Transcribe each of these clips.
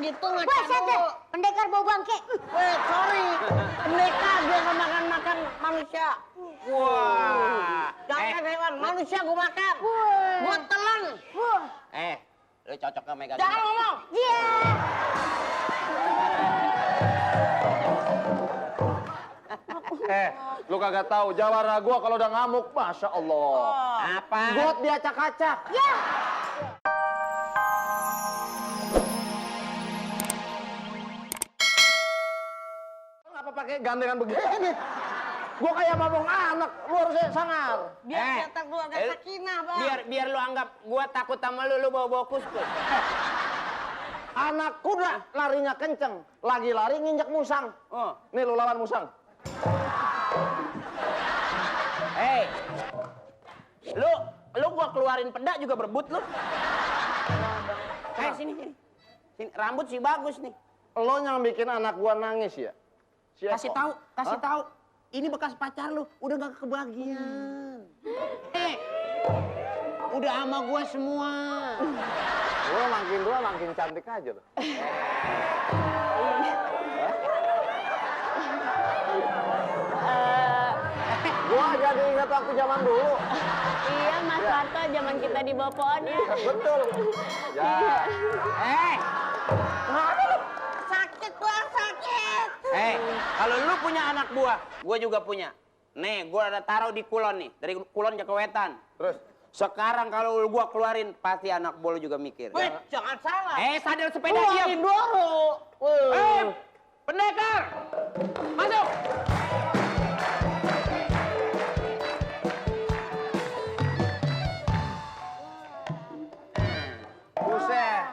gitu ngaca Buset deh, dulu. pendekar bau bangke. Sorry. Pendekar biasa makan manusia. Wah. Jangan hewan, manusia gua makan. Wah. Gua telan. Wah. Lu cocok sama Mega. Jangan ngomong. Iya. Lu kagak tahu jawara gua kalau udah ngamuk, masya Allah. Apa? Got dia acak-acak. Ya. Ngapa pakai gandengan begini? Gua kayak ngomong anak, lu harusnya sangar. Biar cetak keluarga sakinah, Bang. Biar lu anggap gua takut sama lu bawa kuskus. Anak kuda larinya kenceng, lagi lari nginjek musang. Oh. Nih lu lawan musang. Lu gua keluarin peda juga berebut lu. Sini. Rambut sih bagus nih. Lo yang bikin anak gua nangis ya? Si Eko. Kasih tahu. Ini bekas pacar lu, udah gak kebagian. Udah sama gua semua. Lo makin tua makin cantik aja tuh. Gua jadi ingat waktu zaman dulu. Iya, Mas Parto zaman kita di bawah pohon ya. Betul. Ya. Kenapa lu? Sakit, Bang, sakit. Kalau lu punya anak buah, gua juga punya. Nih, gua ada taruh di kulon nih, dari kulon ke wetan. Terus? Sekarang kalau gua keluarin, pasti anak buah lu juga mikir. Wih, jangan salah. Sadar sepeda diam. dulu. Pendekar! Masuk! Buset.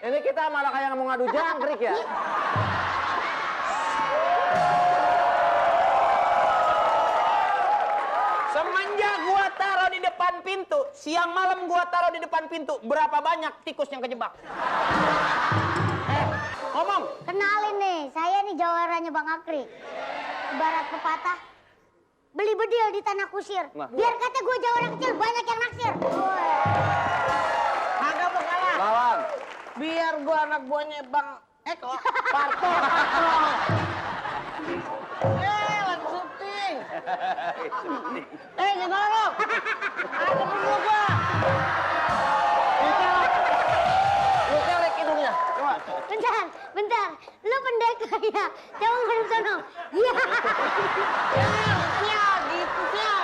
Ini kita malah kayak mau ngadu jangkrik ya. Semenjak gua taruh di depan pintu, siang malam gua taruh di depan pintu, berapa banyak tikus yang kejebak? Ngomong. Kenalin nih, saya nih jawarannya Bang Akri. Ibarat pepatah, beli bedil di tanah kusir. Nah. Biar kata gue jawara kecil, banyak yang naksir. Kagak bakalan. Lawan. Biar gua anak buahnya Bang Eko. Parto. Lagi syuting. Gimana lu? Ada perlu gua. Lu kelek hidungnya. Coba. Bentar. Lu pendekar ya? Coba ngadep sono. Iya. Ya, gitu ya.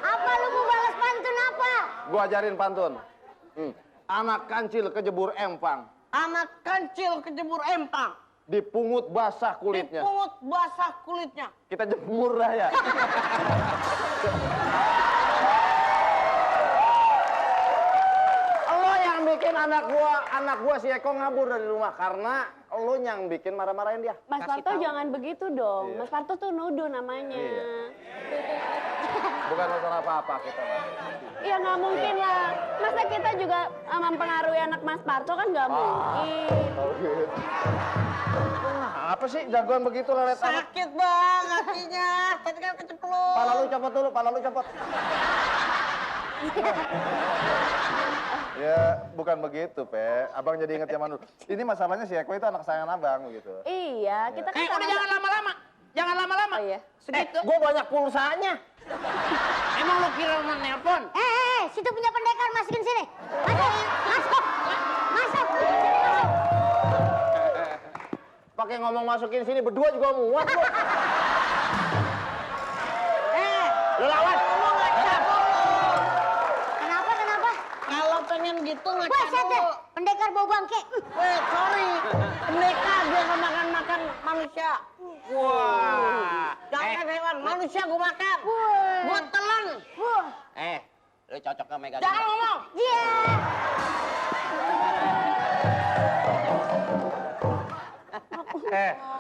Apa lu mau balas pantun apa? Gua ajarin pantun. Anak kancil kejebur empang, Anak kancil kejemur empang. dipungut basah kulitnya. Dipungut basah kulitnya. Kita jemur dah ya. Lo yang bikin anak gua si Eko ngabur dari rumah karena lo yang bikin marah-marahin dia. Mas Kasih Parto tahu. jangan begitu dong. Iya. Mas Parto tuh nuduh namanya. Iya. Bukan masalah apa-apa kita. Iya nggak mungkin lah. Masa kita juga mempengaruhi anak Mas Parto kan nggak mungkin. Apa sih jagoan begitu lelet anak? Sakit, Bang, kakinya. Tadi kan keceplos. Pala lu copot dulu, pala lu copot. Ya, bukan begitu, Pe. Abang jadi inget zaman dulu. Ini masalahnya si Eko itu anak sayangan abang, gitu. Iya, kita kan Udah jangan lama-lama. Jangan lama-lama. Oh, iya. Segitu. Gue banyak pulsanya. Emang lu kira mau nelpon? Situ punya pendekar, masukin sini. Masuk. Pakai ngomong masukin sini berdua juga muat lu. Lu lawan. Ngomong ngaca dulu. Kenapa? Kalau pengen gitu ngaca Buset deh, dulu. pendekar bau bangke. Sorry. Pendekar biasa makan manusia. Wah. Jangan hewan, manusia gua makan. Wah. Gua telan. Wah. Lu cocok sama Mega. Jangan ngomong. Iya.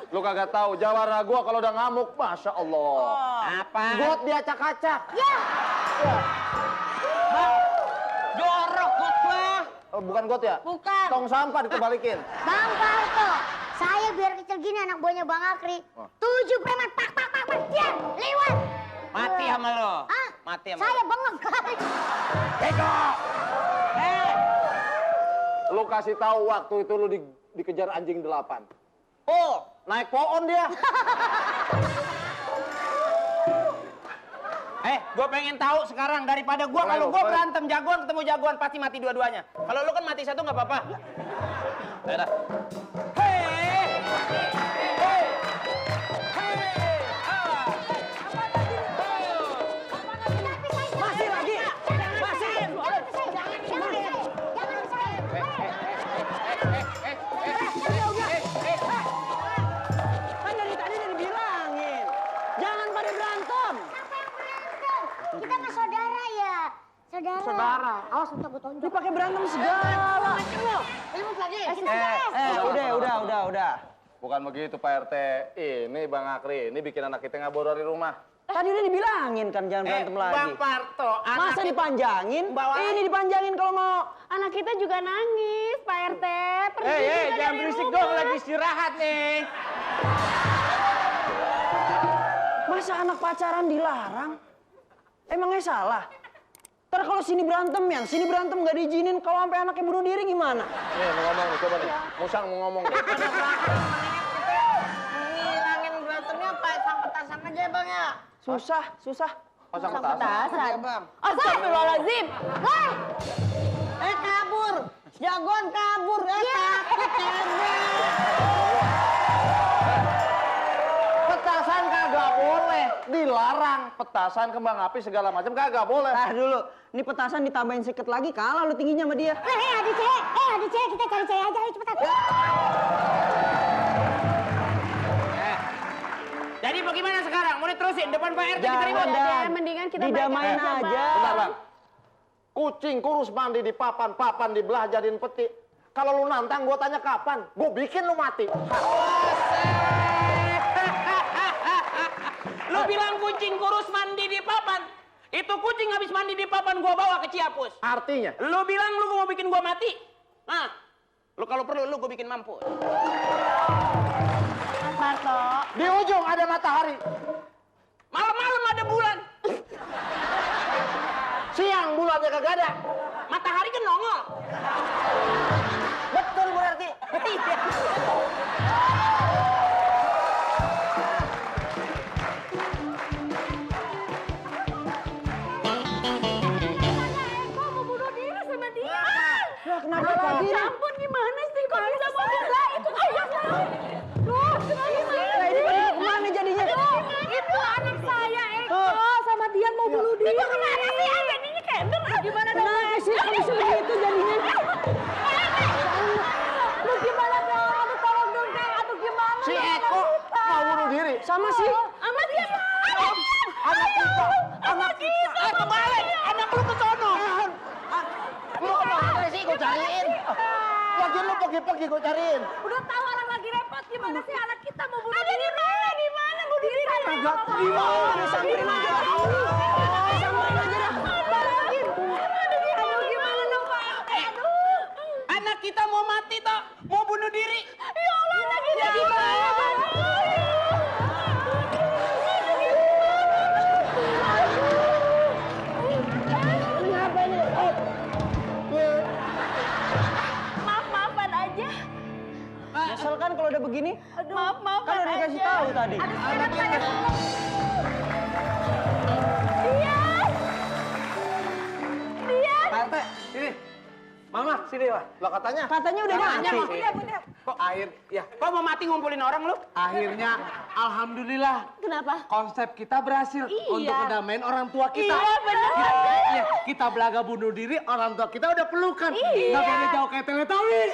Lu kagak tahu jawara gua kalau udah ngamuk, masya Allah. Apa? Got dia acak-acak. Ya. Jorok got gua. Oh, bukan got ya? Bukan. Tong sampah dikebalikin. Bang Parto, saya biar kecil gini anak buahnya Bang Akri. 7 preman, pak, dia lewat. Mati sama lo. Hah? Mati sama Saya lo. bengong kali. Bego. Lu kasih tahu waktu itu lu dikejar anjing 8. Oh, Naik pohon dia. gue pengen tahu sekarang daripada gue kalau gue berantem jagoan ketemu jagoan pasti mati dua-duanya. Kalau lu kan mati satu nggak apa-apa. Dadah. Masih lagi. Kan dari tadi udah dibilangin. Jangan pada berantem. Kita mah saudara ya. Saudara. Awas untuk gue tonjok. Dipakai berantem segala. Ribut lagi. Udah. Bukan begitu Pak RT. Ini Bang Akri, ini bikin anak kita ngabur dari rumah. Tadi udah dibilangin kan jangan berantem lagi. Bang Parto, Masa dipanjangin? Ini dipanjangin kalau mau. Anak kita juga nangis, Pak RT. Pergi juga jangan dari berisik rumah. dong, lagi istirahat nih. Masa anak pacaran dilarang? Emangnya salah? Ntar kalau sini berantem yang sini berantem nggak diizinin, kalau sampai anaknya bunuh diri gimana? Nih, mau ngomong nih, coba nih. Musang mau ngomong nih. Ngilangin berantemnya pasang petasan aja ya bang ya. Susah. Pasang petasan. Iya bang. Astagfirullahaladzim. Kabur. Jagoan kabur. Takut kabur. Petasan kagak boleh, dilarang. Petasan, kembang api segala macam kagak boleh. Nah dulu, ini petasan ditambahin seket lagi, kalah lu tingginya sama dia. Adik cewek, kita cari cewek aja, ayo cepetan. Jadi bagaimana sekarang? Mau diterusin depan Pak RT kita Jangan, ribut? Dan. Mendingan kita didamain baikan aja, aja. Bentar, Bang. Kucing kurus mandi di papan, papan dibelah jadiin peti. Kalau lu nantang, gua tanya kapan? Gua bikin lu mati. Lu bilang kucing kurus mandi di papan. Itu kucing habis mandi di papan gua bawa ke Ciapus. Artinya? Lu bilang lu mau bikin gua mati. Nah, lu kalau perlu lu gua bikin mampus. Mas Parto. Di ujung ada matahari. Malam-malam ada bulan. Siang bulannya kagak ada. Matahari kan nongol. Betul Bu RT. Eko mau bunuh diri sama dia. Kenapa lagi? Ya ampun, gimana sih? Kok bisa bunuh? Itu ayah saya. Loh, gimana? Ini pada kemana jadinya? Itu anak saya, Eko. Sama dia mau bunuh diri. Itu kemana sih? Jadinya kender. Gimana dong? Kenapa sih kok bisa begitu jadinya? Lu gimana dong? Aduh, tolong dong, Kang. Aduh, gimana? Si dong, Eko anak kita? mau bunuh diri. Sama sih. Sama dia. Anak kita. Anak kita. Kebalik, anak lu ke sono. Lu kemana sih? Gua cariin. Lagi lu pergi-pergi gua cariin. Udah tahu orang lagi repot, gimana sih anak kita mau bunuh diri? Ada di mana bunuh diri? Kagak Gimana? Disamperin aja. Disamperin aja dah. Aduh, gimana dong, Pak? Aduh. Anak kita mau mati toh, mau bunuh diri. Ya Allah, anak kita gimana, Pak? Maaf-maafan aja. Nyesel kan kalau udah begini? Maaf-maafan Kan udah dikasih tahu tadi. Pak RT, sini. Mama, sini Pak. Lah katanya. Katanya udah mati. Kok akhir, ya Kok mau mati ngumpulin orang lu? akhirnya alhamdulillah Kenapa? konsep kita berhasil untuk mendamain orang tua kita. Iya, benar. Kita belaga bunuh diri, orang tua kita udah pelukan. Iya. Nggak beda jauh kayak Teletubbies.